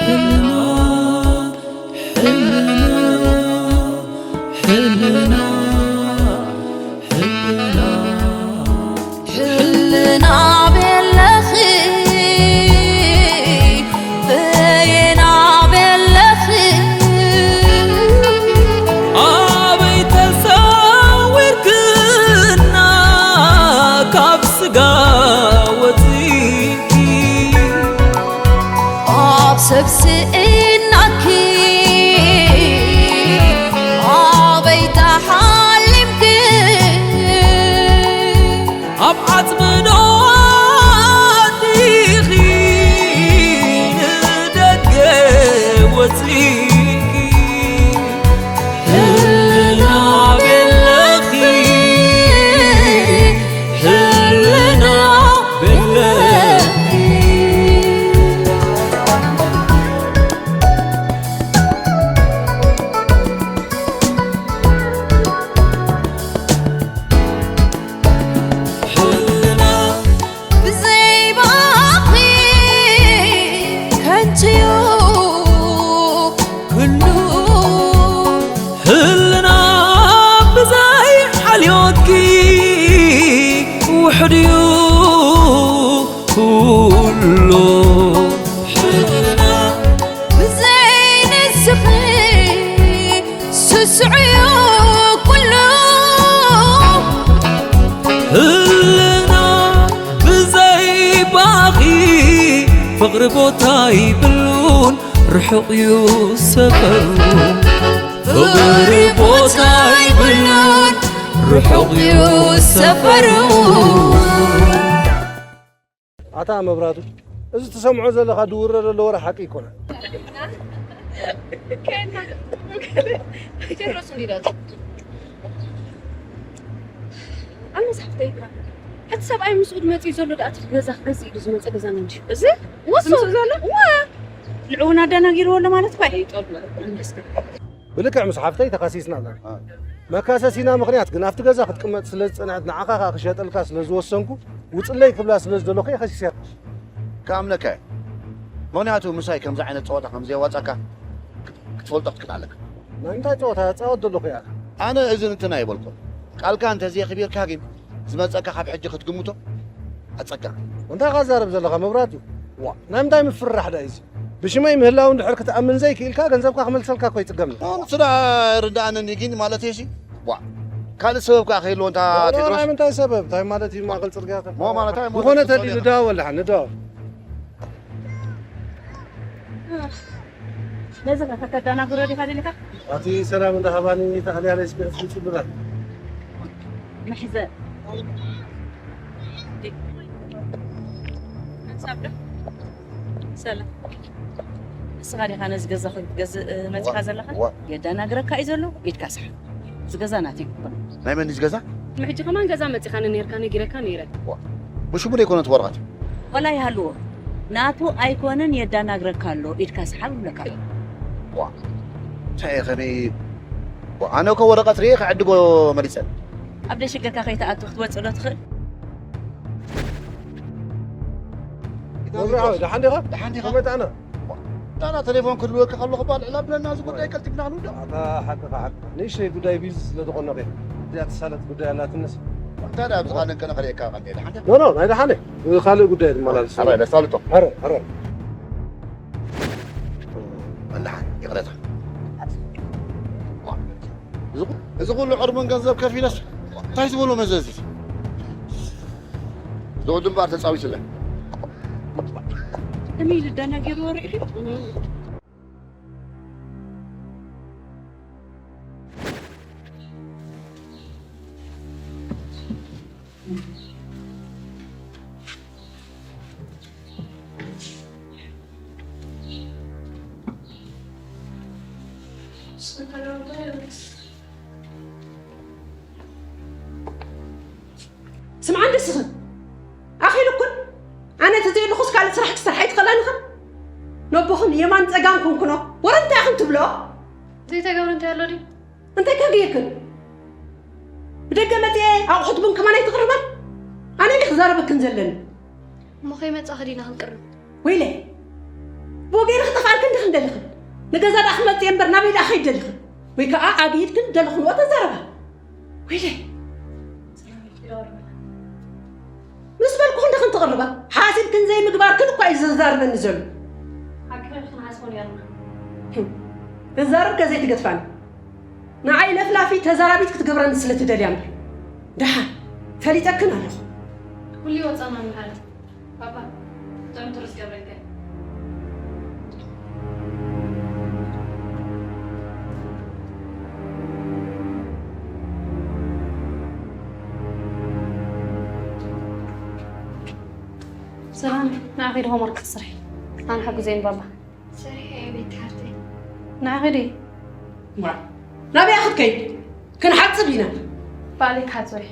ሕልና፣ ሕልና፣ ሕልና፣ ሕልና ቤለኺ፣ በየና ቤለኺ፣ ኣበይ ተሰዊርክና ካብ ስጋ ወፂእኪ፣ ኣብ ሰብ ስኢናኪ ኣበይ ተሓሊምኪ፣ ኣብ ዓጽሚ ዶ ኣቲኺ ንደገ ወጺእኪ፣ ህልና ቤለኺ፣ ህልና ቤለኺ። ህልና ብዘይ ባኺ ከንቱ'ዩ ኩሉ። ህልና ብዘይ ሓልዮትኪ ውሑድ'ዩ ኩሉ። ህልና ብዘይ ንስኺ ስሱዕ'ዩ ኩሉ። ህልና ብዘይ ባኺ ፍቕሪ ቦታ ይብሉን ርሑቕ እዩ ሰፈሩ። ፍቕሪ ቦታ ይብሉን ርሑቕ እዩ ሰፈሩ። ኣታ መብራቱ፣ እዚ ትሰምዖ ዘለኻ ድውረ ዘሎ ወረ ሓቂ ኣይኮነን። ቴድሮስ እንዲዳት። ኣነ ዝሓፍተይ፣ እቲ ሰብኣይ ምስኡ መጺኡ ዘሎ ደኣ እቲ ገዛ ክገዝእ ኢሉ ዝመጸ ገዛ ነው እንጂ። እዚ ወሱ ምስኡ ዘሎ? ዋ! ንዕኡ እናደናጊርዎ ኣሎ ማለት እኮ እዩ። ብልክዕ ምስ ሓፍተይ ተኸሲስና ኣለና። አ። መካሰሲና ምኽንያት ግን ኣብቲ ገዛ ክትቅመጥ ስለ ዝጸንሐት ንዓኻ ከኣ ክሸጠልካ ስለ ዝወሰንኩ ውጽለይ ክብላ ስለ ዝደለኹ እየ ከሲሰያ። ክኣምነካ እየ። ምኽንያቱ ምሳይ ከምዚ ዓይነት ጸወታ ከም ዘየዋጻካ ክትፈልጦ ክትክእል ኣለካ። ናይ እንታይ ጸወታ እጻወት ዘለኹ እየ? ኣነ እዝን እንትን ኣይበልኩን። ቃልካ እንተዘየኽቢርካ ግን ዝመጸካ ካብ ሕጂ ክትግምቶ ኣጸጋሚ። እንታይ ኢኻ ትዛረብ ዘለኻ መብራቱ? ዋ፣ ናይ ምንታይ ምፍርራሕ ደኣ እዩ እዚ? ብሽመይ ምህላው እንድሕር ክትኣምን ዘይክኢልካ ገንዘብካ ክመልሰልካ እኮ ይጽገም። ንሱ ደኣ ኣይርድኣንን እዩ ግን ማለተይ እሺ። ዋ፣ ካልእ ሰበብ ከኣ ከይህልዎ እንታ ቴድሮስ? ናይ ምንታይ ሰበብ? እንታይ ማለት እዩ ማእከል ጽርግያ ከ? ሞ ማለት ኣይ፣ ዝኾነ ሞ ተድዩ ንደዋወል ደሓን ንደዋወል። ነዚ ከ ከተደናግሮ ዲኻ ደሊኻ? ኣቲ ሰላም እንዳሃባኒ ተኽልያ ላይ ስፒሪት ይጽብራል። መሕዘን። ሓንሳብ ዶ? ሰላም። ንስኻ ዲኻ ነዚ ገዛ ክትገዝእ መጺኻ ዘለኻ? ዋ። የደናግረካ እዩ ዘሎ፣ ኢድካ ስሓብ። እዚ ገዛ ናተይ ይኩን። ናይ መን እዚ ገዛ? ሕጂ ከማን ገዛ መጺኻኒ ነይርካ ነጊረካ ነይረ። ዋ። ብሽሙ ዶ ይኮነ እቲ ወረቐት? ዋላ ይሃልዎ። ናቱ ኣይኮነን የዳናግረካ ኣሎ፣ ኢድካ ስሓብ ይብለካ ኣሎ። ዋ። እንታይ እየ ከመይ? ዋ፣ ኣነ እኮ ወረቐት ርእየ ክዕድጎ መሪጸ። ኣብ ደይ ሽግርካ ከይትኣቱ ክትወጽእ ዶ ትኽእል? መብርሃዊ፣ ደሓን ዲኻ? ደሓን ዲኻ? መጣና። ዳና ቴሌፎን ክድውለልካ ከለኹ እባ ልዕል ኣብለና፣ እዚ ጉዳይ ቀልጢፍና ክንውድኦ። ኣታ ሓቅኻ፣ ሓቅኻ። ንእሽተይ ጉዳይ ቢዚ ስለ ዝኾነ እየ። እዚኣ ትሳለጥ ጉዳይ ኣላትንስ። እንታይ ደኣ ብዝኻ ነንከነ ከርእየካ ቀንደ ደሓን ዲኻ? ኖ፣ ኖ፣ ናይ ደሓነ። ካልእ ጉዳይ ድማ ላልስ። ኣረ፣ ነሳልጦ። ኣረ፣ ኣረ። መላሓን፣ ይቕረታ። እዚ ኩ-፣ እዚ ኩሉ ዕርሙን ገንዘብ ከፊለስ እንታይ ዝበሎ መዘዝ እዩ? ዝወዲ እምበኣር ተጻዊትለን። ከመይ ኢሉ ደናጊርዎ ርኢኺ? ስምዓ እንደ ስኽን ኣኺሉኩን ኣነ ተዘየለኹስ ካልእ ስራሕ ክሰርሕ ኣይትኽእላን ኢኽን። ነቦኽን የማን ጸጋም ኩንኩኖ ወረ እንታይ ኢኽን ትብሎ? ዘይተገብረ እንታይ ኣሎ ድዩ? እንታይ ከግየክን? ብደገ መጽኤ ኣቑሑት ቡን ከማን ኣይትቕርበን? ኣነ ድየ ክዛረበክን ዘለኒ? እሞ ከይመጻ ከዲና ክንቅርብ። ወይለ፣ ብወገይ ክጠፍኣልክን ዲኽን ደለኽን? ንገዛ ደኣ ክመጽእ እምበር ናበይ ደኣ ከይድ ደለኽን? ወይ ከኣ ኣግሂድክን ደለኽንዎ ተዛረባ። ወይለይ። ምስ በልኩኽን ዲኽን ትቕርባ? ሓሲብክን ዘይምግባርክን እኳ እዩ ዘዛርበኒ ዘሎ። ሓቅኺ ክንሓስቦ ነይርና። ህም። ክዛረብ ከ ዘይትገድፋኒ? ንዓይ ለፍላፊ ተዛራቢት ክትገብረኒ ስለ ትደልያ እምበር። ደሓን ፈሊጠክን ኣለኹ። ኩሉ ይወጸና ምሕረት። ባባ፣ ጥዑም ትርስ ገብረልካ። ሰላም፣ ንዓኺ ዶ ሆምወርክ ክትሰርሒ? ኣነ ሓግዘኒ ባባ። ሰሪሐ እየ ቤት ሓፍተይ። ንዓኺ ድዩ? ዋ፣ ናበይ ክትከይድ? ክንሓጽብ ኢና። ባዕለይ ክሓጽብ እየ።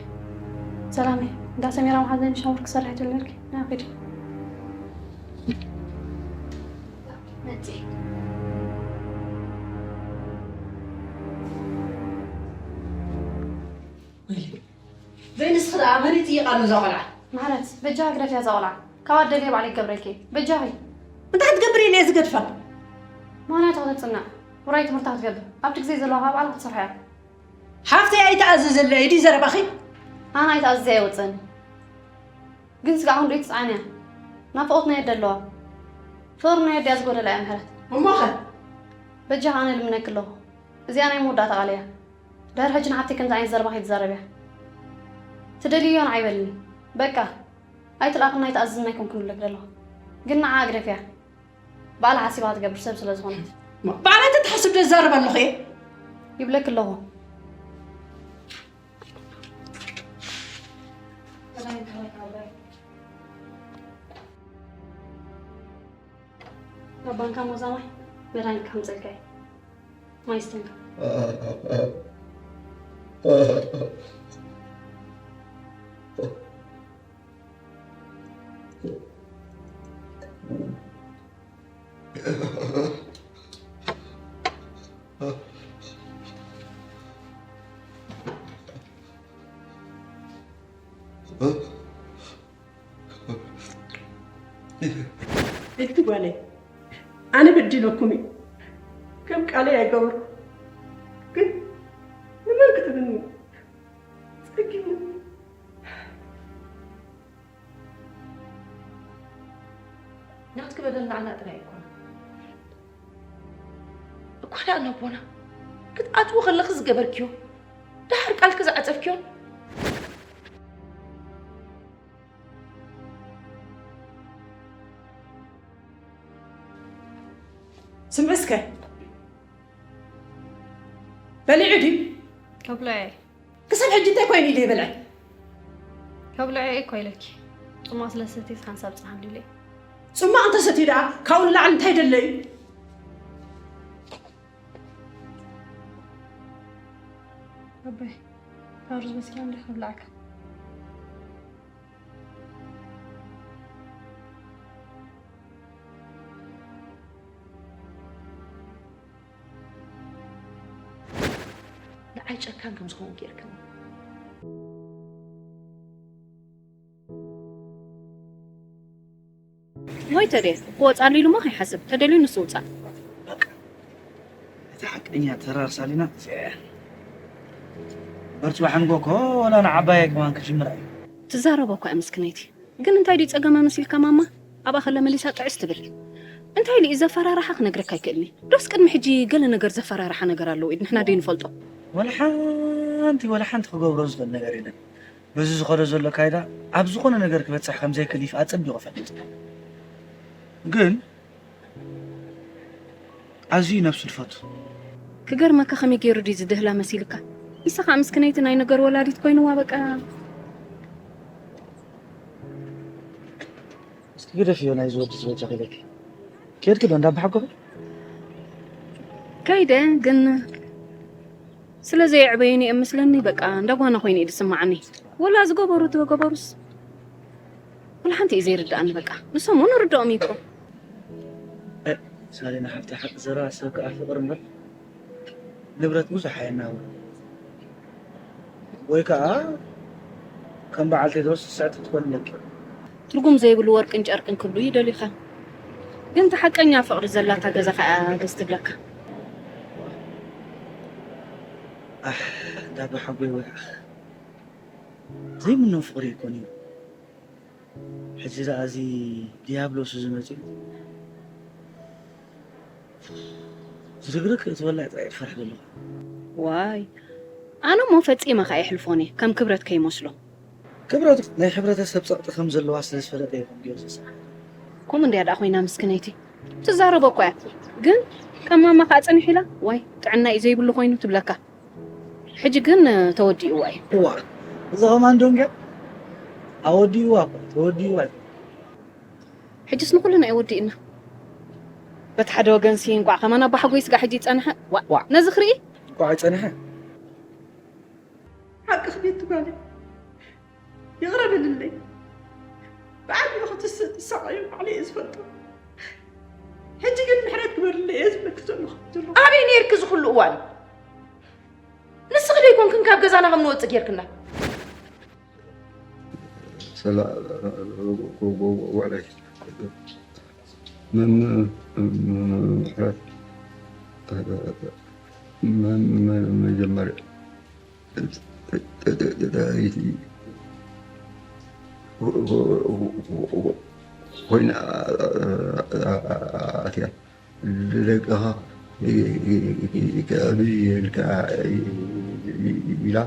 ሰላመይ፣ እንዳ ሰሚራ መሓዘኒ ሻወር ክሰርሕ ትብል ነርኪ። ንዓኺ ድዩ? መጽእ። ዘይንስኺ ደኣ መን ይጥይቕ ኣሎ እዛ ቆልዓ? ምሕረት፣ በጃኺ ግደፍያ እዛ ቆልዓ። ካብ ኣደልየ ባዕለይ ክገብረልኪ እየ። በጃኺ። እንታይ ክትገብር ኢለ እየ ዝገድፋ? ምኽንያቱ ከተጽንዕ፣ ውራይ ትምህርታ ክትገብር፣ ኣብቲ ግዜ ዘለዋ ካብ ባዕላ ክትሰርሖ እያ። ሓፍተይ ኣይትኣዝዘለይ ድዩ ዘረባኺ? ኣነ ኣይትኣዝዘ ኣይወጽእን። ግን ስጋዕ ክንደይ ትጽዓን እያ። ናፍቖት ናይ ኣደ ኣለዋ። ፍቕሪ ናይ ኣደ እያ ዝጎደላ እያ ምሕረት። እሞኸ? በጃኺ ኣነ ልምነኪ ኣለኹ። እዚኣ ናይ መወዳእታ ቃል እያ። ድሕሪ ሕጂ ንሓፍተይ ከምዚ ዓይነት ዘረባ ከይትዛረብያ። ትደልይዮ ንዓይ በልኒ። በቃ። ኣይትልኣኽን ኣይትኣዝዝን ኣይኮንኩን እብለኪ ዘለኹ። ግን ንዓኣ ግደፍያ። ባዕላ ሓሲባ ትገብር ሰብ ስለ ዝኾነት። ባዕላ ተትሓስብ ዶ ዝዛረብ ኣለኹ እየ? ይብለኪ ኣለኹ። ካብ ባንካ ሞዛ ማይ መድሃኒት ከምፀልካ እየ። ማይ ስተንካ። እቲ ጓለይ፣ ኣነ በዲለኩም እዩ። ከም ቃለይ ኣይገበርኩ። ግን ንመን ክትብልኒ? ጸጊቡ። ናትኪ በደል ንዓና ጥራይ ኣይኮነን። እኳ ደኣ ነቦና ክትኣትዎ ከለኺ ዝገበርክዮ፣ ደሓር ቃልኪ ዝዓጸፍክዮን። ስምዒ እስከ። በሊዑ ድዩ? ከብልዖ እየ። ክሳብ ሕጂ እንታይ ኮይኑ ኢሉ ይበልዐ? ከብልዖ እየ እኮ ኢለኪ። ጽማቕ ስለ ሰትየ ሓንሳብ ጽሓ እንዲለ። ጽማቕ እንተሰትዩ ደኣ ካብኡ ንላዕሊ እንታይ ደሎ እዩ? ኣቦይ፣ ካብ ሩዝ በሲላ እንዲያ ከብልዓካ። ንዓይ ጨካን ከም ዝኾንኩ ጌርክኒ። ሞይተ ድየ? ክወጽኣሉ ኢሉ እሞ ከይሓስብ፣ ተደልዩ ንሱ ውጻእ። በቃ፣ እቲ ሓቀኛ ተራር ሳሊና እዚኣ እያ። በርትዋ ሓንጎ እኮ ወላ ንዓባየ ከማን ክጅምራ እዩ። ትዛረቦ እኮ እያ ምስክነይቲ። ግን እንታይ ድዩ ጸገማ መሲልካ ማማ? ኣብኣ ከላ መሊሳ ጥዕስ ትብል። እንታይ ኢሉ እዩ ዘፈራርሓ ክነግረካ ኣይክእልኒ። ዶስ ቅድሚ ሕጂ ገለ ነገር ዘፈራርሓ ነገር ኣለዎ ኢድ ንሕና ደይ ንፈልጦ? ወላ ሓንቲ፣ ወላ ሓንቲ ክገብሮ ዝኽእል ነገር የለን። በዚ ዝኸዶ ዘሎ ካይዳ ኣብ ዝኾነ ነገር ክበጽሕ ከም ዘይክእል ይፍ-፣ ኣጸቢቑ እፈልጥ። ግን ኣዝዩ ነብሱ ዝፈቱ። ክገርመካ ከመይ ገይሩ ድዩ ዝድህላ መሲልካ? ንሳ ኸዓ ምስክነይቲ ናይ ነገር ወላዲት ኮይንዋ በቃ። እስኪ ግደፍዮ ናይዚ ወዲ ዝበጃ ኢለኪ። ኬድኪ ዶ እንዳ ኣባሓጎኺ? ከይደ ግን ስለ ዘየዕበዩኒ እዮም መስለኒ በቃ እንዳ ጓና ኮይኑ እዩ ዝስምዓኒ። ወላ ዝገበሩ ተገበሩስ ወላ ሓንቲ እዩ ዘይርድኣኒ በቃ። ንሶም እውን ርድኦም እዩ እኮ። እ፣ ሳሌና ሓፍቲ ሓቂ ዘረባ ሰብ ከኣ ፍቕሪ እምበር ንብረት ብዙሕ ኣየናብር። ወይ ከኣ ከም በዓል ቴድሮስ ስስዕቲ ትኾኒ ኣለኪ። ትርጉም ዘይብሉ ወርቅን ጨርቅን ክብሉ ይደልዩኻ። ግን እቲ ሓቀኛ ፍቕሪ ዘላታ ገዛ ከኣ ደስ ትብለካ። ኣሕ፣ እንዳ ኣባ ሓጎይ ወይዓኽ። ዘይምኖ ፍቕሪ ይኮን እዩ። ሕጂ ደኣ እዚ ዲያብሎስ እዚ መጺኡ ዝርግርግ ክትበልዕ ጥራይ ትፈርሕ ዘለኹ። ዋይ፣ ኣነ እሞ ፈጺመ ከኣ የሕልፎን እየ፣ ከም ክብረት ከይመስሎ። ክብረት ናይ ሕብረተሰብ ጸቕጢ ከም ዘለዋ ስለ ዝፈለጠ እዩ ከም ጊዮርጊስ። ከምኡ እንድያ ደኣ ኮይና ምስክነይቲ። ትዛረቦ እኮ እያ፣ ግን ከም ማማ ከኣ ጽንሕ ኢላ፣ ዋይ፣ ጥዕና እዩ ዘይብሉ ኮይኑ ትብለካ። ሕጂ ግን ተወዲእዋ እዩ። እዋ፣ እዛ ኮማንዶ እንድያ ኣወዲእዋ እኮ፣ ተወዲእዋ እዩ። ሕጅስ ንኹልና እዩ ወዲእና። በቲ ሓደ ወገንሲ እንቋዕ ከማን ኣባ ሓጎይ ስጋ ሕጂ ይጸንሐ። ዋእ፣ ዋእ። ነዚ ክርኢ? እንቋዕ ኣይጸንሐ። ሓቅኺ ቤቲ ጓለይ። ይቕረ በልለይ። ብዓቢኡ ክትስ-፣ ትሳቐዩ ባዕለይ እየ ዝፈልጦ። ሕጂ ግን ምሕረት ግበርለይ እየ ዝብለኪ ዘለኹ፣ ዘለኹ። ኣበይ ነይርኪ እዚ ኩሉ እዋን? ንስኺ ዶ ኣይኮንክን ካብ ገዛና ከም ንወጽእ ጌርክና? ሰላ-፣ ወ-፣ ወ-፣ ወ-፣ ወ-፣ ም-፣ ም-፣ ም-፣ ምሕረት፣ ም-፣ ም-፣ መጀመርያ፣ ኮይና ኣትያ። ደቅኻ ከዕብይ ኢልካ ኢላ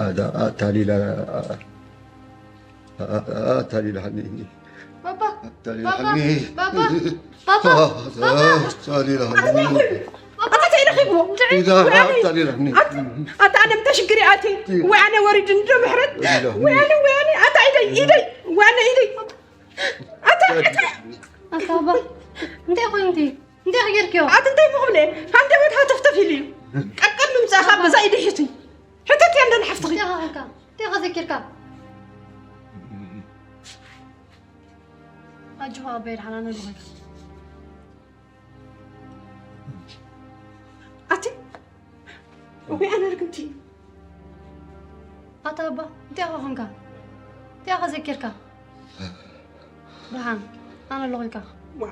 ኣታ-፣ ኣታሊላ፣ ኣታሊላኒ። ባባ፣ ኣታሊላኒ። ባባ፣ ባባ፣ ባባ፣ ኣታ እንታይ ረኺብዎ? ኢዳ ኣታሊላኒ። ኣታ፣ ኣታ ኣነ ምታ ሽግር ይኣቲ። ወይ ኣነ ወሪድኒ ዶ ምሕረት? ኢላ። ወይ ኣነ፣ ወይ ኣነ፣ ኣታ ኢደይ፣ ኢደይ፣ ወይ ኣነ ኢደይ። ኣታ፣ ኣታ። ኣታ ባባ፣ እንታይ ኮንኪ? እንታይ ጌርክዮ? ኣቲ እንታይ ምኹብለ? ሃንደበት ሃተፍተፍ ኢሉ እዩ። ቀቀል ምምጻእኻ በዛ ኢደይ ሕቱይ። ሕተት እያ እንደን ሓፍትኺ። እንታይ ኻንካ? እንታይ ኻዘኪርካ? ኣጆኻ ኣቦይ፣ ደሓና ነግሆይ። ኣቲ ወይ ኣነ ርግምቲ። ኣታ ኣባ፣ እንታይ ኻንካ? እንታይ ኻዘኪርካ? ደሓን፣ ኣነ ኣለኹ ኢልካ። ዋ፣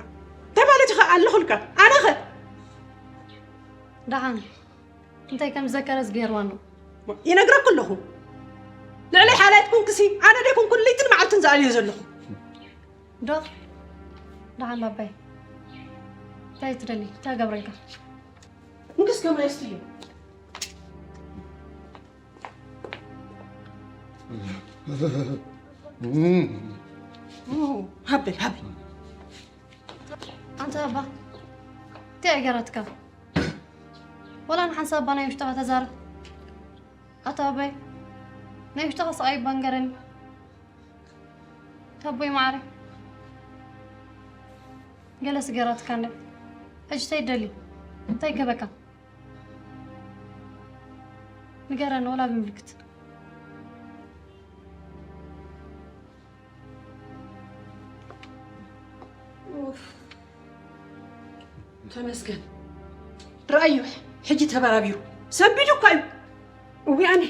እንታይ ማለት ኢኻ ኣለኹ ኢልካ? ኣነ ኸ? ደሓን፣ እንታይ ከም ዝዘከረስ ገይርዋ ኣሎ። ይነግረኩ ኣለኹ። ልዕሊ ሓላይት ኩንክሲ፣ ኣነ ደይኮንኩ ለይትን መዓልትን ዝኣልዮ ዘለኹ። ዶ? ደሓን ባባይ። እንታይ ትደሊ? እንታይ ገብረልካ? ንግስ ገብረ የስትዩ። ሃበል፣ ሃበል። ኣንታ ኣባ፣ እንታይ ገራትካ? ወላ ንሓንሳብ ኣባ ናይ ውሽጥኻ ተዛረብ። ኣታ ኣባይ፣ ናይ ውሽጥኻ ስቓይ እባ ንገረኒ። ኣቦይ መዓረይ፣ ገለስ ገራትካ እንደ ሕጂ እንታይ ትደሊ? እንታይ ይከበካ? ንገረኒ ወላ ብምልክት። ኡፍ። ተመስገን። ረኣዩ፣ ሕጂ ተበራቢሩ። ሰቢዱ እኳ እዩ። እዊ ኣነ፣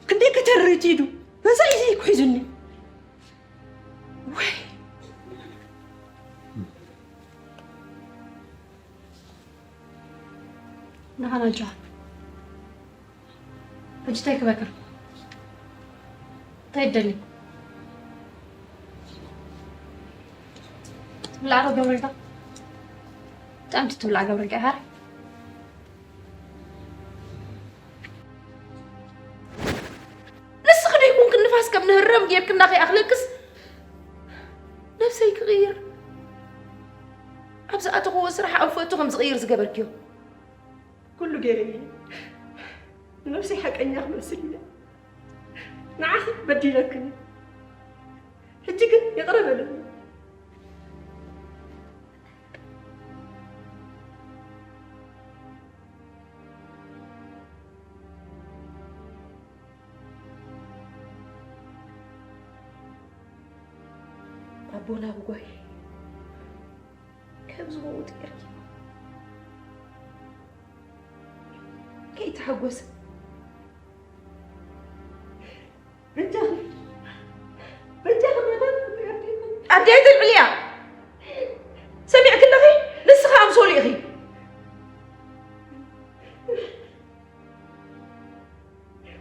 ክንደይ ከተርር እቲ ኢዱ። በዛ ኢዱ እኮ ሒዙኒ። ወይ። ደሓን ኣጆኻ። ሕጂ እንታይ ክበካ? እንታይ ትደሊ? ትብላዕ ዶ ገብረልካ? ብጣዕሚ ትብላዕ ገብረልካ ኢኻ። ንስኺ ዶ ይኮንክን ንፋስ ከም ንህረም ጌርክና ከይኣኽለክስ ነብሰይ ክቕይር ኣብ ዝኣተኽዎ ስራሕ ኣንፈቱ ከም ዝቕይር ዝገበርክዮ? ኩሉ ገይረ እየ። ንነብሰይ ሓቀኛ ክመስል ኢለ ንዓኺ በዲለክን እየ። ሕጂ ግን ይቕረ በልኒ። ኣቦና ብጓይ ከም ዝመውት ጌርኪ ከይተሓጎሰ በጃኺ፣ በጃኺ መታት ኣደይ ትልዕልያ። ሰሚዕኪ ኣለኺ? ንስኺ ኣምሶሉ ኢኺ።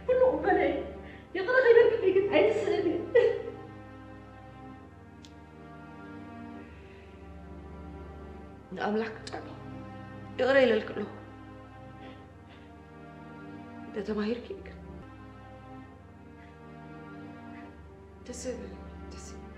ኩሉ ቅበለ እየ። ይቕረ ከይበልክለይ ግን ኣይትስእን እየ። ንኣምላኽ ክጫሉ ይቕረ ኢለልኪ ኣለኹ። እንተተማሂርኪ ግን ደስ ይብል፣ ደስ ይብል።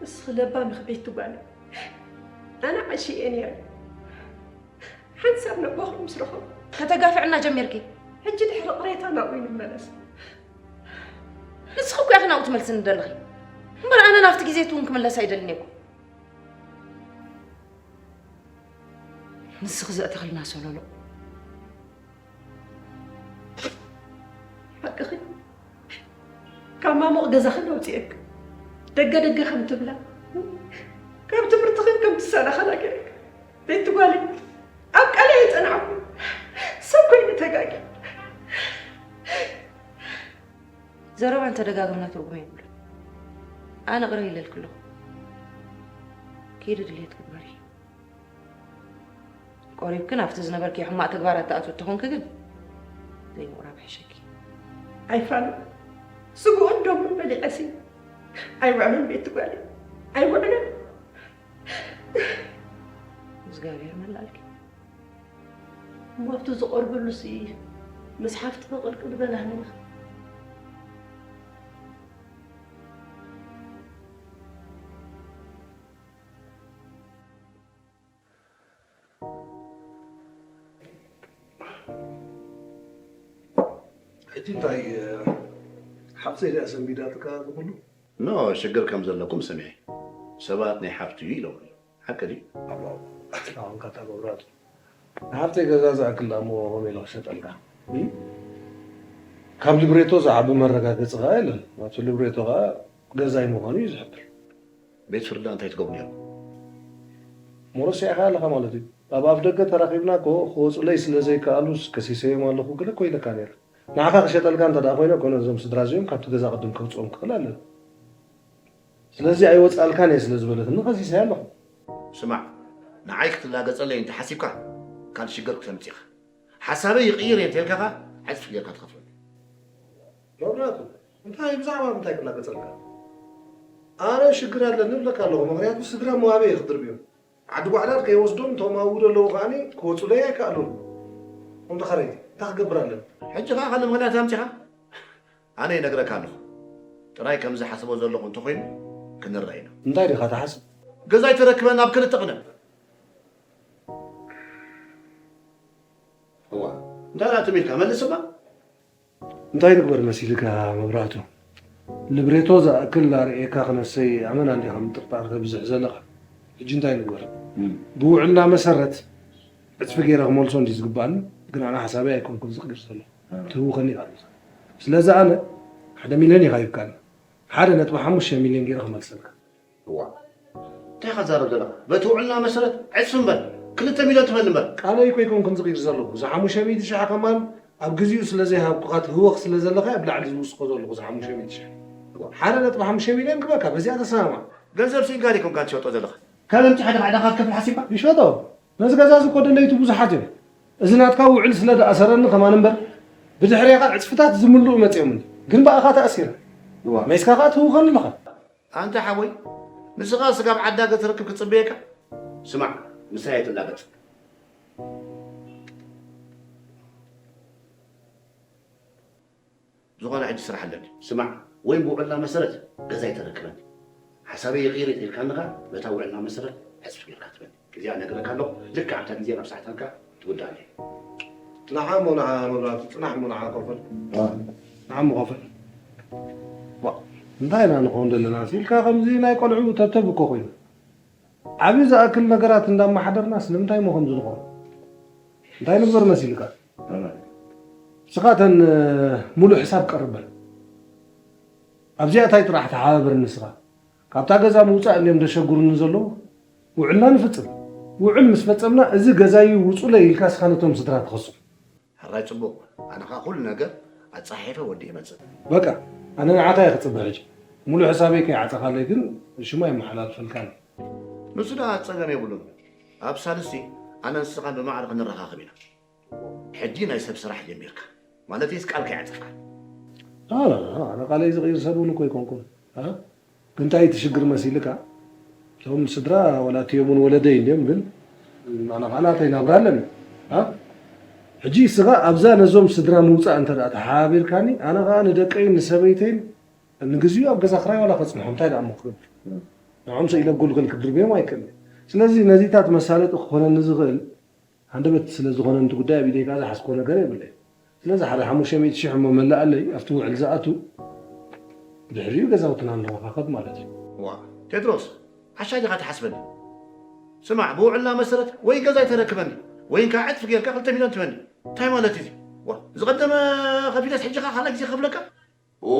እስኺ ለባም ኢኺ ቤቲ ጓለይ። ኣነ ዓሺ እየ ነይረ። ሓንሳብ ነቦኹም ምስ ረኸቡ። ከተጋፍዕና ጀሚርኪ። ሕጂ ድሕሪ ቅሬታ ናብኡ ይንመለስ። ንስኺ እኮ ኢኺ ናብኡ ትመልስኒ ዘለኺ። እምበር ኣነ ናብቲ ግዜ እቲ እውን ክምለስ ኣይደልን እየ እኮ። ንስኺ ዘእተኽልና ሰሎሎ። ሓቅኺ። ካብ ማሙቕ ገዛኽን ኣውፅኤክ። ደገ ደገ ከም ትብላ፣ ካብ ትምህርትኽን ከም ትሰናኸላ ገይረክ። ቤቲ ጓለይ፣ ኣብ ቃለይ ኣይጸናዕኩ። ሰብ ኮይነ ተጋግየ። ዘረባ እንተደጋገምና ትርጉም የብሉን። ኣነ ቅረ ኢለልኪ ኣለኹ። ከይዲ ድልየትኪ ግበሪ። ቆሪብክን ኣብቲ ዝነበርኪ ሕማቕ ተግባራት ትኣትዊ እንተኾንኪ ግን ዘይምቑራብ ይሕሸኪ። ኣይፋሉን። ስግኡን ደሙን በሊዐሲ። ኣይውዕልን ቤቲ ጓለይ። ኣይውዕልን። እግዚኣብሔር መላልኪ። እሞ ኣብቲ ዝቐርበሉሲ ምስ ሓፍቲ ቅልቅል በላኒ። ሕጂ እንታይ ሓፍተይ ድያ ሰንቢዳትካ ዝብሉ? ኖ፣ ሽግር ከም ዘለኩም ሰሚዐ። ሰባት ናይ ሓፍቱ እዩ ኢሎምኒ። ሓቂ ድዩ? ኣባው ኣትናውን ካታ መብራቱ። ንሓፍተይ ገዛ ዝኣክል ደኣ እሞ ከመይ ኢለ ክሸጠልካ? እም? ካብ ሊብሬቶ ዝዓቢ መረጋገጺ ከኣ የለን። ናቱ ሊብሬቶ ከኣ ገዛይ ምዃኑ እዩ ዝሕብር። ቤት ፍርዲ እንታይ ትገብሩ ነይሩ? ሞሮስ ኢኻ ኣለኻ ማለት እዩ። ኣብ ኣፍ ደገ ተራኺብና እኮ ክወጹለይ ስለ ዘይከኣሉስ ከሲሰዮም ኣለኹ ገለ እኮ ኢለካ ነይረ። ንዓኻ ክሸጠልካ እንተ ደኣ ኮይነ እኮ ነዞም ስድራ እዚኦም ካብቲ ገዛ ቅድም ከውጽኦም ክኽእል ኣለኒ። ስለዚ ኣይወጻልካን እየ ስለ ዝበለትኒ ከሲሰያ ኣለኹ። ስማዕ፣ ንዓይ ክትላገጸለይ እንተ ሓሲብካ ካልእ ሽግር ክተምጽእ ኢኻ። ሓሳበይ ይቕይር እየ እንተልካ ኸኣ ዕጽፊ ጌርካ ትኸፍለኒ። መብራቱ፣ እንታይ ብዛዕባ ምንታይ ክላገጸልካ? ኣነ ሽግር ኣለኒ እብለካ ኣለኹ፣ ምኽንያቱ ስድራ እሞ ኣበይ እየ ክድርብዮም? ዓዲ ጓዕዳድ ከይወስዶም እቶም ኣብኡ ዘለዉ ከኣኒ ክወጹለይ ኣይከኣሉን። እንተኸረይ እንታይ ክገብር ኣለኒ? ሕጂ ኸኣ ካልእ ምኽንያት ኣምጺኻ? ኣነ ይነግረካ ኣለኹ። ጥራይ ከም ዝሓስቦ ዘለኹ እንተኾይኑ ክንረኣይ ኢና። እንታይ ዲኻ ትሓስብ? ገዛይ ተረክበ ናብ ክልተ ቅነ። እዋ፣ እንታይ ደኣ ትም ኢልካ? መልስ እባ። እንታይ ንግበር መሲልካ መብራህቱ? ልብሬቶ ዝኣክል ኣርእየካ ክነሰይ ኣመና እንዲኻ ምጥርጣር ተብዝሕ ዘለኻ። ሕጂ እንታይ ንግበር? እም። ብውዕልና መሰረት ዕጽፊ ገይረ ክመልሶ እንዲ ዝግባኣኒ፣ ግን ኣነ ሓሳበይ ኣይኮንኩን ዝቕይር ዘለኹ። እ። ትህውኸኒ ኢኻ። ስለዚ ኣነ ሓደ ሚልዮን ኢኻ ሂብካኒ። ሓደ ነጥቢ ሓሙሽተ ሚልዮን ገይረ ክመልሰልካ። እዋ። እንታይ ኢኻ ትዛረብ ዘለኻ? በቲ ውዕልና መሰረት ዕጽፊ እምበር፣ ክልተ ሚልዮን ትበል እምበር። ቃለይ እኮ ኣይኮንኩን ዝቕይር ዘለኹ። እዚ ሓሙሽተ ሚእቲ ሽሕ ከማን ኣብ ግዜኡ ስለ ዘይሃብኩኻ ትህወኽ ስለ ዘለኻ ኣብ ላዕሊ ዝውስኾ ዘለኹ እዚ ሓሙሽተ ሚእቲ ሽሕ። እዋ። ሓደ ነጥቢ ሓሙሽተ ሚልዮን ክበካ፣ በዚኣ ተሰማማዕ። ገንዘብ ስኢልካ ዲኹም ትሸጦ ዘለኻ? ካብ ምንጪ ሓደ ባዕዳኻ ክትከፍል ሓሲብካ? ይሸጦ። ነዚ ገዛ እዚ እኮ ደለይቲ ብዙሓት እዮም። እዚ ናትካ ውዕል ስለ ዝኣሰረኒ ከማን እምበር፣ ብድሕሬኻ ዕጽፍታት ዝምልኡ መጺኦምኒ። ግን ብኣኻ ተኣሲረ። እዋ። ሜስካ ከኣ ትህውኸኒ ኣለኻ። ኣንታ ሓወይ፣ ንስኻ ስጋብ ዓዳገ ትረክብ ክጽበየካ? ስማዕ፣ ምሳይ ኣይትላገጽ። ዝኾነ ሕጂ ስራሕ ኣለኒ። ስማዕ፣ ወይም ብውዕልና መሰረት ገዛይ ተረክበኒ። ሓሳበይ ይቕይር እንተ ኢልካኒ ኸኣ፣ በታ ውዕልና መሰረት ዕጽፊ ጌርካ ትበኒ። እዚኣ እነግረካ ኣለኹ፣ ልክዕ ኣብታ ግዜ ናብ ሰዓታን ከኣ ትውዳእ እያ። ንዓ እሞ ንዓ መብራህቱ፣ ጽናሕ እሞ ንዓ ኮፈል። ዋ። ንዓ እሞ ኮፈል። ዋ፣ እንታይ ኢና ንኸውን ዘለና? ኢልካ ከምዚ ናይ ቆልዑ ተብተብ እኮ ኮይኑ። ዓቢ ዝኣክል ነገራት እንዳመሓደርና ስለምንታይ እሞ ከምዚ ንኸውን? እንታይ ንግበር መሲልካ? ንስኻ እተን፣ እ፣ ሙሉእ ሕሳብ ቀርበን። ኣብዚኣ እንታይ ጥራሕ ተሓባበርኒ ንስኻ። ካብታ ገዛ ምውጻእ እንድዮም ዘሸግሩኒ ዘለዉ። ውዕልና ንፍጽም። ውዕል ምስ ፈጸምና፣ እዚ ገዛዩ ውጹለይ ኢልካ ንስኻ ነቶም ስድራ ትኸሶም። ሕራይ ጽቡቕ። ኣነ ኸኣ ኩሉ ነገር ኣጻሒፈ ወዲ ይመጽእ። በቃ ኣነ ንዓኻ እየ ክጽበ ሕጂ። ሙሉእ ሕሳበይ ከይዓጸኻለይ ግን ሽሙ ኣይመሓላልፈልካን። ንሱ ደኣ ጸገም የብሉን። ኣብ ሳልስቲ ኣነ ንስኻን ብማዕረ ክንረኻኸብ ኢና። ሕጂ ናይ ሰብ ስራሕ ጀሚርካ ማለት ቃል ከይዓጸፍካ። ኣረ ኣነ ቃለይ ዝቕይር ሰብ እውን እኮ ኣይኮንኩን። እ? ግን እንታይ እቲ ሽግር መሲልካ? እቶም ስድራ ዋላ እቲኦም እውን ወለደይ እንድዮም ግን ኣነ ከዓ ናተይ ናብራ ኣለኒ። እ? ሕጂ እስኻ ኣብዛ ነዞም ስድራ ምውፃእ እንተ ደኣ ተሓባቢርካኒ ኣነ ከዓ ንደቀይን ንሰበይተይን ንግዚኡ ኣብ ገዛ ክራይ ዋላ ከፅንሖም እንታይ ደኣ እሞ ክገብር? ንዖም ሰኢለ ጎልገል ክድርብዮም ኣይክእልን። ስለዚ ነዚታት መሳለጢ ክኾነኒ ዝኽእል ሃንደበት ስለ ዝኾነ ነቲ ጉዳይ ኣብ ኢደይ ከኣ ዝሓዝኮ ነገር የብለይ። ስለዚ ሓደ ሓሙሽተ ሚእቲ ሽሕ እሞ መላኣለይ ኣብቲ ውዕል ዝኣቱ ድሕሪኡ ገዛውትና ንረኻኸብ ማለት እዩ። ዋ ቴድሮስ ሓሻይ ዲኻ ትሓስበኒ? ስማዕ ብውዕልና መሰረት ወይ ገዛይ ተረክበኒ ወይ እንካ ዕጥፊ ጌርካ ክልተ ሚልዮን ትበኒ እንታይ ማለት እዩ? ዋ ዝቐደመ ከፊለስ ሕጂ ኸዓ ካልኣይ ግዜ ክኸፍለካ? ኦ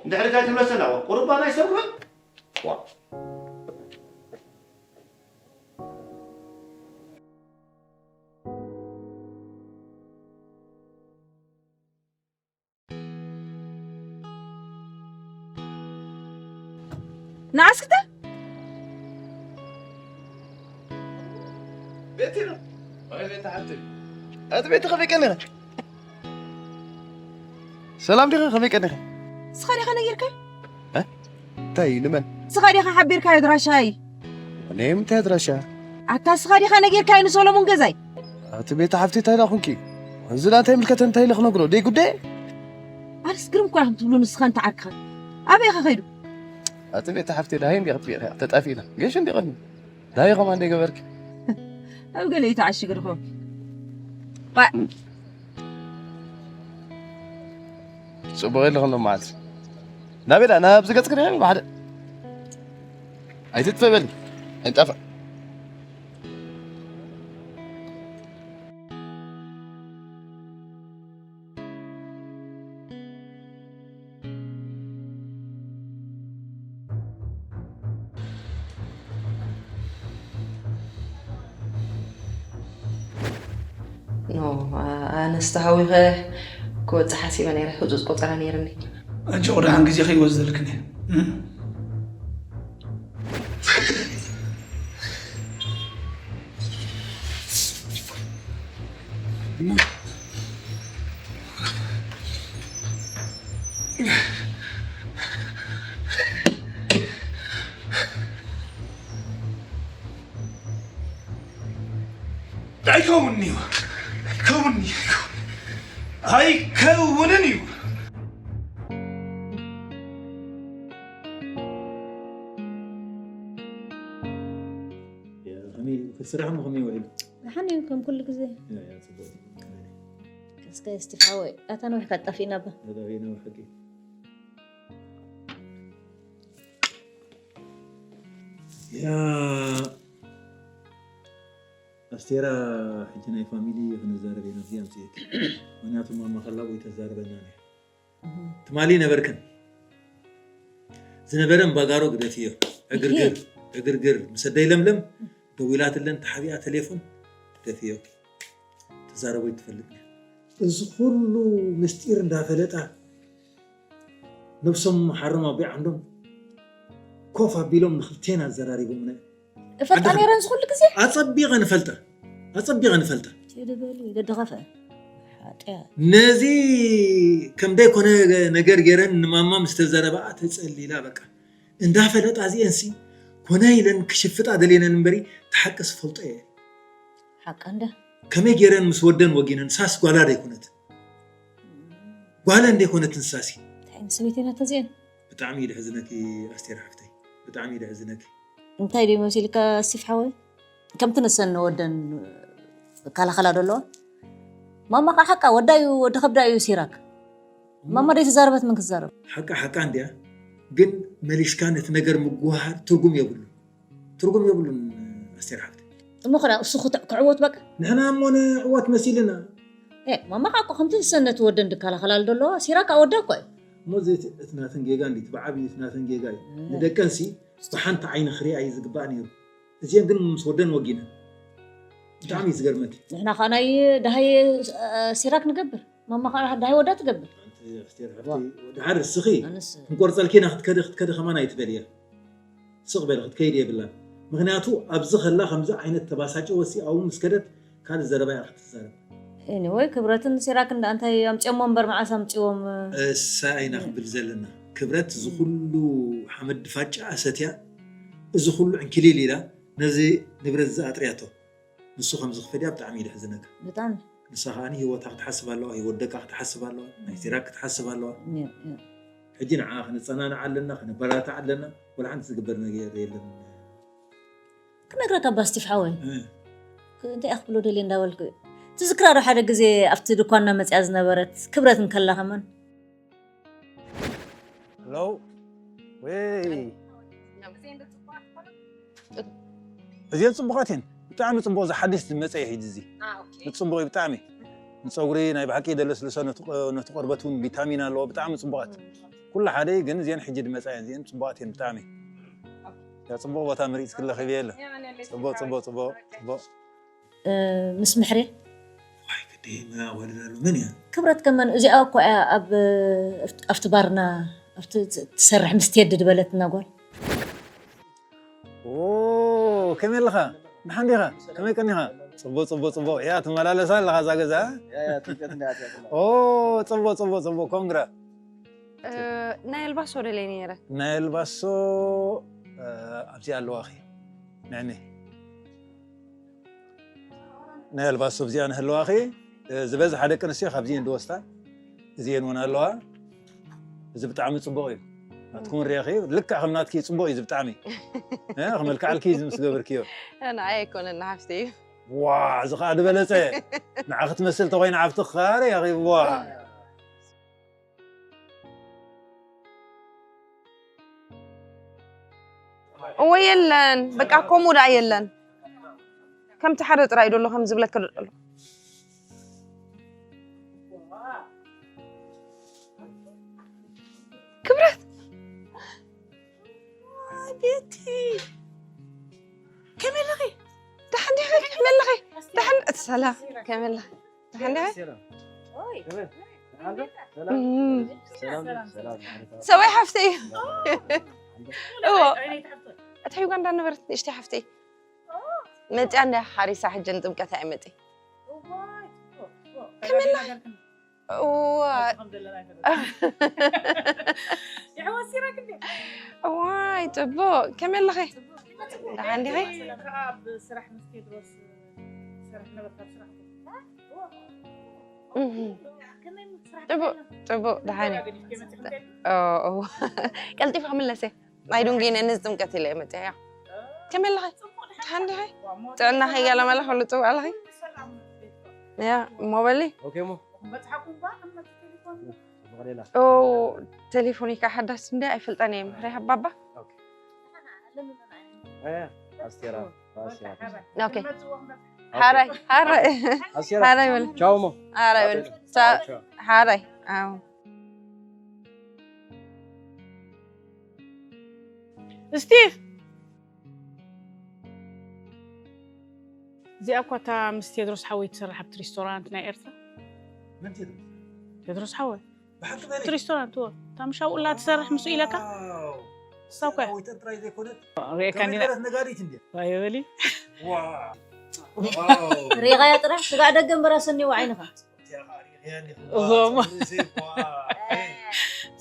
እንድሕሪ እንታይ ትብለሰና ዋ ቁርባን ኣይሰምዑን ዋ ንዓስክተ ቤቲ ነው ወይ ቤቲ ሓብቲ እቲ ቤቲ ከመይ ቀኒኻ ሰላም ዲኻ ከመይ ቀኒኻ ንስኻ ዲኻ ነጊርካ እንታይ ንመን ንስኻ ዲኻ ሓቢርካዮ ኣድራሻይ ናይ ምንታይ ኣድራሻ ኣታ ንስኻ ዲኻ ነጊርካዮ ንሶሎሙን ገዛይ እቲ ቤቲ ሓብቲ እንታይ ዳ ኩንኪ እዚ ዳ እንታይ ምልከተ እንታይ ኢለ ክነግሮ ደይ ጉዳየ ኣነስ ግርም እኳ ኢኹም ትብሉ ንስኻን ተዓርክኻን ኣበይ ኢኻ ከይዱ እቲ ቤቲ ሓብቲ ዳሃይ እንዲ ክትሪኢ ተጣፊእና ገሽ እንዲ ቀኒ ዳሃይ ኸማ እንደ ገበርክ ኣብ ገለ እዩ ተዓሽግ ድኾ ጽቡቕ ኢለ ከሎ መዓልቲ ናበይ ዳ ናብዚ ገጽ ክደ ብሓደ ኣይትጥፈበል ኣይንጣፋእ ኖ ኣነስ ተሃዊኸ ክወፅእ ሓሲበ ነይረ ህፁፅ ቆፀራ ነይርኒ ኣጆ ደሓን ግዜ ከይወስደልክን እየ ኣይከውንንዩ ኣይከውንንዩ ኣይከውንን እዩ ስራሕ ሞ ከመይ ውዒሉ? ደሓን እዩ ከም ኩሉ ግዜ። እስከ እስቲ ሓወይ ኣታ ነዊሕ ካጣፊእና ባ። ነዊሕ ሓቂ። ያ ኣስቴራ ሕጂ ናይ ፋሚሊ ክንዛረብ ኢና እዚኣ ኣምፅኤኪ ምክንያቱ ማማ ከላ ወይ ተዛርበና ነያ ትማሊ ነበርክን ዝነበረ እምባጋሮ ግደፍዮ ዕግርግር ዕግርግር ምስ ኣደይ ለምለም ደዊላትለን ተሓቢኣ ቴሌፎን ግደፍዮ ተዛረቦ ይትፈልጥ እዚ ኩሉ ምስጢር እንዳፈለጣ ነብሶም ሓሮም ኣቦይ ዓንዶም ኮፍ ኣቢሎም ንክልቴና ኣዘራሪቦምና እዮም። እፈልጣ ነይረ ንዝኩሉ ግዜ ኣጸቢቐ ንፈልጠ ኣጸቢቐ ንፈልጠ ቴዲ በሊ ደድኸፈ ሓጢያ ነዚ ከም ደይኮነ ነገር ገይረን ንማማ ምስ ተዘረበኣ ተጸሊላ በቃ እንዳፈለጣ እዚኤንሲ ኮነ ኢለን ክሽፍጣ ደልየነን እምበሪ ተሓቂ ዝፈልጦ እየ ሓቃ እንደ ከመይ ገይረን ምስ ወደን ወጊነን ሳስ ጓላ ደይኮነት ጓለ እንደ ኮነት ንሳሲ እንታይ ዓይነት ሰበይቲ ናት እዚኤን ብጣዕሚ እዩ ደሕዝነኪ ኣስቴር ሓፍተይ ብጣዕሚ እዩ ደሕዝነኪ እንታይ ድዩ መሲልካ ስቲፍ ሓወይ ከምቲ ንሰን ንወደን ዝከላኸላ ደለዋ ማማ ከዓ ሓቃ ወዳ እዩ ወዲ ከብዳ እዩ ሲራክ ማማ ደይ ተዛረበት ምን ክትዛረብ ሓቃ ሓቃ እንድያ ግን መሊስካ ነቲ ነገር ምጉሃር ትርጉም የብሉ ትርጉም የብሉን ኣስቴር ሓፍተይ እሞ ክዳ እሱ ክዕወት በቃ ንሕና እሞ ንዕወት መሲልና ማማ ከዓ ከምቲ ዝሰነት ወደን ድከላኸላል ደለዋ ሲራክ ኣወዳ እኳ እዩ እሞ እዚ እቲ ናተን ጌጋ እንዲ እቲ ብዓብዩ እቲ ናተን ጌጋ እዩ ንደቀንሲ ብሓንቲ ዓይኒ ክሪኣ እዩ ዝግባእ ነይሩ እዚአን ግን ምስ ወደን ወጊነን ብጣዕሚ እዩ ዝገርመኪ። ንሕና ከዓ ናይ ደሃይ ሲራክ ንገብር፣ ማማ ከዓ ደሃይ ወዳ ትገብር። ኣንቲ ኣስቴር ሓፍቲ፣ ወዲ ሓደ እስኺ ኣነስ ክንቆርፀልኪ ኢና ክትከዲ ክትከዲ ከማን ኣይትበልያ። ስቕ በሊ ክትከይድ የብላን። ምክንያቱ ኣብዚ ከላ ከምዚ ዓይነት ተባሳጨወሲ ኣብኡ ምስ ከደት ካልእ ዘረባ እያ ክትዛረብ። Anyway ክብረትን ሲራክን ደኣ እንታይ ኣምፅኦሞ እምበር መዓስ ኣምፅዎም? እሳ ኢና ክብል ዘለና። ክብረት እዚ ኩሉ ሓመድ ፋጫ ኣሰትያ፣ እዚ ኩሉ ዕንኪሊል ኢላ ነዚ ንብረት እዚ ኣጥርያቶ። ንሱ ከምዚ ክፈድያ ብጣዕሚ እዩ ደሕዝነካ። ብጣዕሚ። ንሳ ከዓኒ ህይወታ ክትሓስብ ኣለዋ፣ ህይወት ደቃ ክትሓስብ ኣለዋ፣ ናይ ሲራክ ክትሓስብ ኣለዋ። ያ፣ ያ። ሕጂ ንዓ ክነጸናንዓ ኣለና፣ ክነበራትዓ ኣለና፣ ወላ ሓንቲ ዝግበር ነገር የለን። ክነግረካ ባስቲፍ ሓወይ እ። እንታይ እያ ክብሎ ደልየ እንዳበልኩ እዩ። ትዝክራ ዶ ሓደ ግዜ ኣብቲ ድኳንና መፅያ ዝነበረት ክብረት እንከላ ከማን ሄሎ ወይ እዚአን ፅቡቃት እየን። ብጣዕሚ ፅቡቅ ዝሓድስ ዝመፀ እዩ ሕጂ እዚ። እቲ ፅቡቅ እዩ ብጣዕሚ። ንፀጉሪ ናይ ብሓቂ ደለስልሶ ነቲ ቆ- ነቲ ቆርበት እውን ቪታሚን ኣለዎ። ብጣዕሚ ፅቡቃት ኩሉ ሓደ እዩ፣ ግን እዚአን ሕጂ ዝመፃ እየን። እዚአን ፅቡቃት እየን ብጣዕሚ። ያ ፅቡቅ ቦታ መሪፅኪ ኣለኺ ብየ ኣለ። ፅቡቅ ፅቡቅ ፅቡቅ ፅቡቅ። ምስ ምሕሬ ዋይ ግዲ መን ኣዋልድ ኣሎ መን እያ? ክብረት ከመን እዚኣ እኮ እያ ኣብ ኣብቲ ባርና ኣብቲ ትሰርሕ ምስ ቴዲ ዝበለትና ጓል። ኦ ከመይ ኣለኻ? ደሓን ዲኻ? ከመይ ቀኒኻ? ጽቡቕ ጽቡቕ ጽቡቕ። ያ ትመላለሳ ኣለኻ እዛ ገዛ? ኦ ጽቡቕ ጽቡቕ ጽቡቕ ኮንግራ። ናይ ኣልባሶ ደለይ ነይረ። ናይ ኣልባሶ ኣብዚኣ ኣለዋኺ። ንዕኒ ናይ ኣልባሶ ኣብዚኣ ንህለዋኺ ዝበዝሓ ደቂ ኣንስትዮ ካብዚኤን ድወስዳ እዚኤን እውን ኣለዋ። እዚ ብጣዕሚ ፅቡቅ እዩ። ናትኩም ሪኢኺ ልክዕ ከም ናትኪ ፅቡቅ እዩ እዚ ብጣዕሚ። እ፣ ክመልክዓልኪ እዩ እዚ ምስ ገበርክዮ። ንዓይ ኣይኮነን ንሓፍቲ እዩ። ዋ እዚ ከዓ ዝበለፀ ንዓ ክትመስል ተኮይና ሓፍቲ ክኻረ ያኺ ዋ። እወ የለን በቃ ከምኡ ደኣ የለን። ከምቲ ሓደ ጥራይ ዶ ኣሎ ከም ዝብለካ ዶ ኣሎ። ክብረት ቤቲ ከመይ ኣለኺ? ደሓን ዲኺ? ከመይ ኣለኺ? ደሓን እቲ ሰላም ከመይ ኣለኺ? ደሓን ዲኺ? ሰበይ ሓፍተይ እዎ እቲ ዩጋንዳ ነበረት ንእሽተይ ሓፍተይ መፅያ እንዳ ሓሪሳ ሕጂ ንጥምቀት እያ መፂ ከመላ እዋ እዋይ ፅቡቅ ከመይ ኣለኸ ደሓን ዲኸ ፅቡቅ ፅቡቅ ደሓን እዩ ቀልጢፈ ክምለሰ ኣይዱንጌነ ንዝጥምቀት ኢለ እየ መፅያ ከመይ ኣለኸ ደሓን ዲኸ ጥዕና ከይገለመለ ከሉ ፅቡቅ ኣለኸ ያ እሞ በሊ ቴሌፎኒካ ሓዳስ እንደ ኣይፈልጠን እየ ምሕሪ ሃባባ ሓራይ ሓራይ ሓራይ በል ቻው ሞ ሓራይ በል ሓራይ ስቲቭ እዚኣ እኳ እታ ምስ ቴድሮስ ሓወይ ትሰርሕ ኣብቲ ሬስቶራንት ናይ ኤርትራ መን ቴድሮስ? ቴድሮስ ሓወይ ብሓቂ በሊ እቲ ሬስቶራንት እዎ እታ ምሻ ውላ ትሰርሕ ምስኡ ኢለካ ዋው። እሳ እኳ እያ። ሰብኣዊት ጥራይ ዘይኮነት ርኤካ እንዲና ኮሚደረት ነጋዲት እንድያ ዋዮ በሊ ዋው ሪኢኻያ ጥራሕ ስጋዕ ደገ እምበር ኣሰኒዎ ዓይንኻ እዞም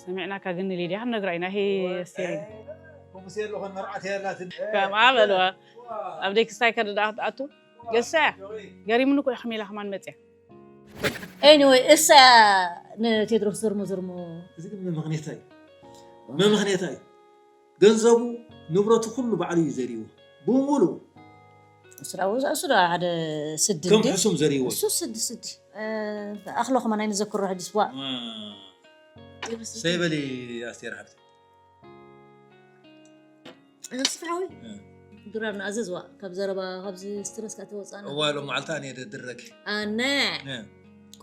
ሰሚዕናካ ግን ሊድያ ክንነግራ ኢና ሄ ስቴሪ ከምኣ በልዋ ኣብ ደይ ክስታይ ከደ ደኣ ክትኣቱ ገሳ እያ ገሪሙኒ እኮ እዩ ከመይ ኢላ ከማን መፅያ ኤኒወይ እሳ እያ ንቴድሮስ ዘርሞ ዘርሞ እዚ ግን መምኽኔታ እዩ መምኽኔታ እዩ ገንዘቡ ንብረቱ ኩሉ ባዕሉ እዩ ዘሪእዎ ብሙሉእ እሱ ዳ እሱ ዳ ሓደ ስዲ ከም እንዴ? ሕሱም ዘሪእዎ እዩ። እሱ ስዲ ስዲ እ፣ ኣኽሎ ከማን ኣይንዘክሮ ሕጂ ስዋ ሰይበሊ ኣስቴር ሓብቲ ስፍራዊ እ። ድራር ንኣዘዝዋ ካብ ዘረባ ካብዚ ስትረስ ካብ ተወፃና እዋ ሎም መዓልታ እኔ ድረኪ ኣነ እ።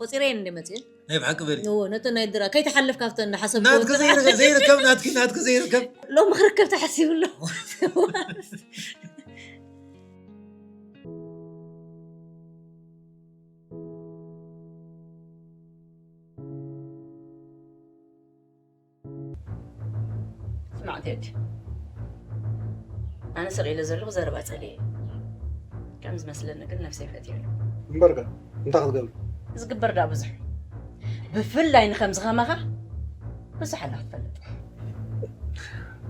ቆፂረየን እንደ መፅኤ ናይ ብሓቂ በሊ እዎ ነተን ናይ ድራ ከይተሓልፍ ካብተን እናሓሰብ ናትኪ ዘይርከብ ዘይርከብ ናትኪ ናትኪ ዘይርከብ ሎም ክርከብ ተሓሲቡ ኣሎ ቴዲ፣ ኣነ ስቕ ኢለ ዘለኹ ዘረባ ጸሊኤ። ከም ዝመስለኒ ግን ነብሰይ ፈትየሉ። እምበርካ እንታይ ክትገብሪ? ዝግበር ደኣ ብዙሕ እዩ። ብፍላይ ንከምዚ ከማኻ ብዙሕ ኣላ ክትፈልጥ።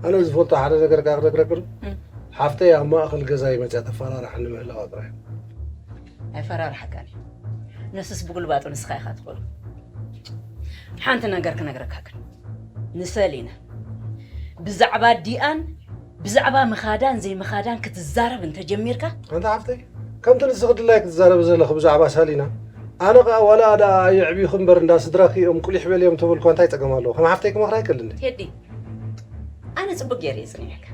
ኣነ ዝፈልጦ ሓደ ነገር ከኣ ክነግረክን። እም። ሓፍተይ ኣብ ማእኸል ገዛይ መፅያ ተፈራርሓኒ ምህላዋ ጥራይ። ኣይፈራርሓካን እዩ። ንሱስ ብጉልባጡ ንስኻ ኢኻ ትኽእሎ። ሓንቲ ነገር ክነግረካ ግን፣ ንሰሊና ብዛዕባ ዲኣን ብዛዕባ ምኻዳን ዘይምኻዳን ክትዛረብ እንተጀሚርካ፣ ኣንታ ሓፍተይ፣ ከምቲ ንስኺ ድላይ ክትዛረቢ ዘለኺ ብዛዕባ ሳሊና፣ ኣነ ኸኣ ዋላ ደኣ ኣየዕብዩኽን እምበር እንዳ ስድራኺ እዮም ቁሊሕ በልዮም ተበልኩዋ እንታይ ጸገም ኣለዎ? ከም ሓፍተይ ክመኽራ ኣይክእልን ድየ? ቴዲ፣ ኣነ ጽቡቅ ገይረ እየ ጽኒዐካ።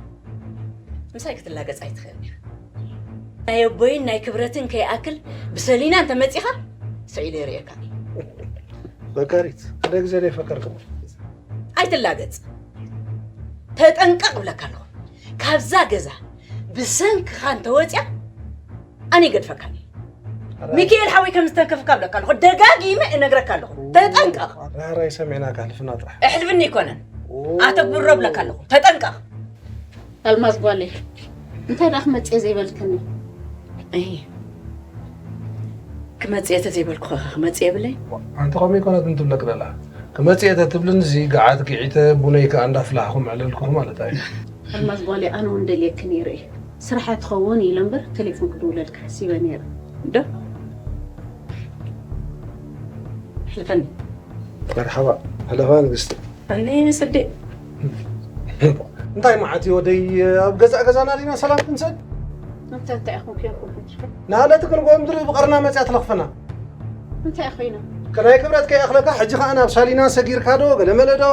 ምሳይ ክትላገጽ ኣይትኽእልን ኢኻ። ናይ ኣቦይን ናይ ክብረትን ከይኣክል ብሰሊና እንተመጺኻ ስዒለ የርእየካ። ፈካሪት፣ ሓደ ግዜ ናይ ፈከርኩም። ኣይትላገጽ። ተጠንቀቕ እብለካ ኣለኹ። ካብዛ ገዛ ብሰንክኻ እንተወጽያ ኣነ ይገድፈካ። ሚካኤል ሓወይ ከም ዝተንከፍካ እብለካ ኣለኹ። ደጋጊመ እነግረካ ኣለኹ። ተጠንቀቕ። ራህራይ ሰሚዕናካ፣ ሕልፍና ጥራሕ። ኣሕልፍኒ ኣይኮነን። ኦ። ኣተግብሮ እብለካ ኣለኹ። ተጠንቀቕ። ኣልማዝ ጓለይ፣ እንታይ ደኣ ክመጽእ ዘይበልክኒ? እይ፣ ክመጽእ እየ ተዘይበልኩ ኸ ክመጽእ የብለይ? ኣንቲ ከምኡ ኣይኮነትን ትብለኪ ዘላ። ክመጽእ እየ ተትብልኒ እዚ ገዓት ግዒተ ቡነይ ከኣ እንዳፍላሕኹ ምዕለልኩኹ ማለት እዩ። ኣልማዝ ጓለይ፣ ኣነ እውን ደልየኪ ነይረ እየ። ስራሐ ትኸውን ኢለ እምበር ቴሌፎን ክድውለልኪ ሓሲበ ነይረ። ዶ? ሕልፈኒ። መርሓባ፣ ሕለፋ ንግስቲ። እኔ ስዴ። እንታይ መዓት እዩ ወደይ፣ ኣብ ገዛእ ገዛና ዲና ሰላም ክንሰድ? እንታይ እንታይ ኢኹም ኬንኩም? ንሃለቲ ክንጎ ምድሪ ብቐርና መጽያ ትለኽፈና። እንታይ ኮይና? ከናይ ክብረት ከይኣኽለካ፣ ሕጂ ኸኣ ናብ ሳሊና ሰጊርካ ዶ፣ ገለ መለ ዶ፣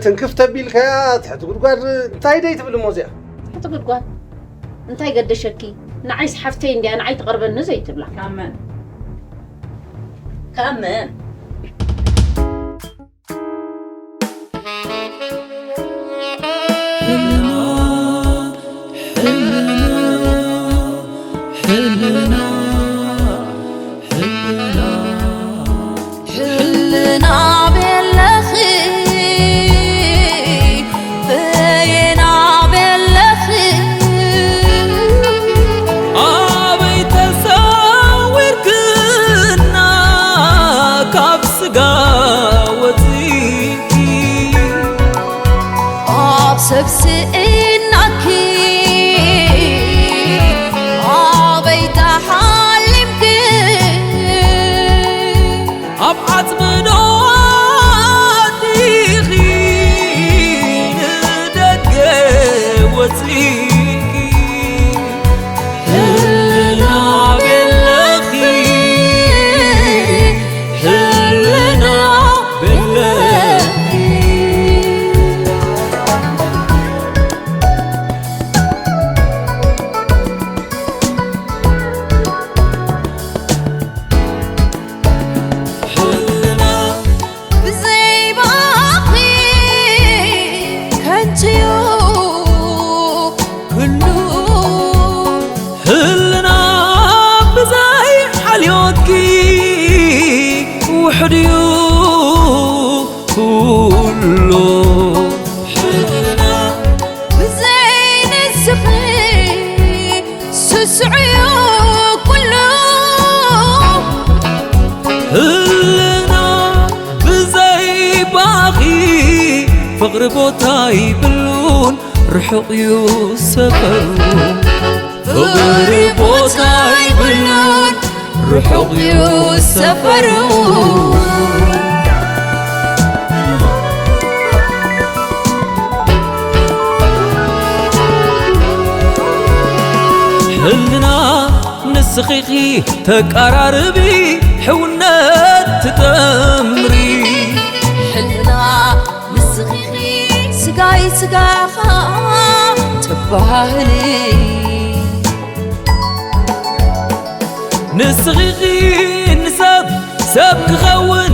ትንክፍ ተቢልካያ፣ ትሕቲ ጉድጓድ፣ እንታይ ደይ ትብል እሞ እዚኣ? ትሕቲ ጉድጓድ? እንታይ ገደሸኪ? ንዓይስ ሓፍተይ እንድያ፣ ንዓይ ትቐርበኒ ዘይትብላ። ካብ መን? ካብ መን? ሕልና ቤለኺ በየና ቤለኺ ኣበይ ተሰዊርክና ካብ ስጋ ወፂእኪ ኣብ ሰብ ስኢናኪ ኣበይ ተሓሊምኪ ኣብ ዓጽሚ ዶ ኣቲኺ ንደገ ወጺእኪ? ህልና ቤለኺ፣ ህልና ቤለኺ። ብዘይ ባኺ ከንቱ'ዩ ኩሉ። ህልና ብዘይ ሓልዮትኪ ውሑድ'ዩ ኩሉ። ህልና ብዘይ ንስኺ ስሱዕ'ዩ ኩሉ። ህልና ብዘይ ባኺ ፍቕሪ ቦታ ይብሉን ርሑቕ እዩ ሰፈሩ። ፍቕሪ ቦታ ይብሉን ርሑቕ እዩ ሰፈሩ። ህልና ንስኺ ኢኺ ተቀራርቢ ሕውነት ትጠምሪ። ሕልና ንስኺ ኢኺ ስጋይ ስጋኻ ትባህሊ። ንስኺ ኢኺ ንሰብ ሰብ ክኸውን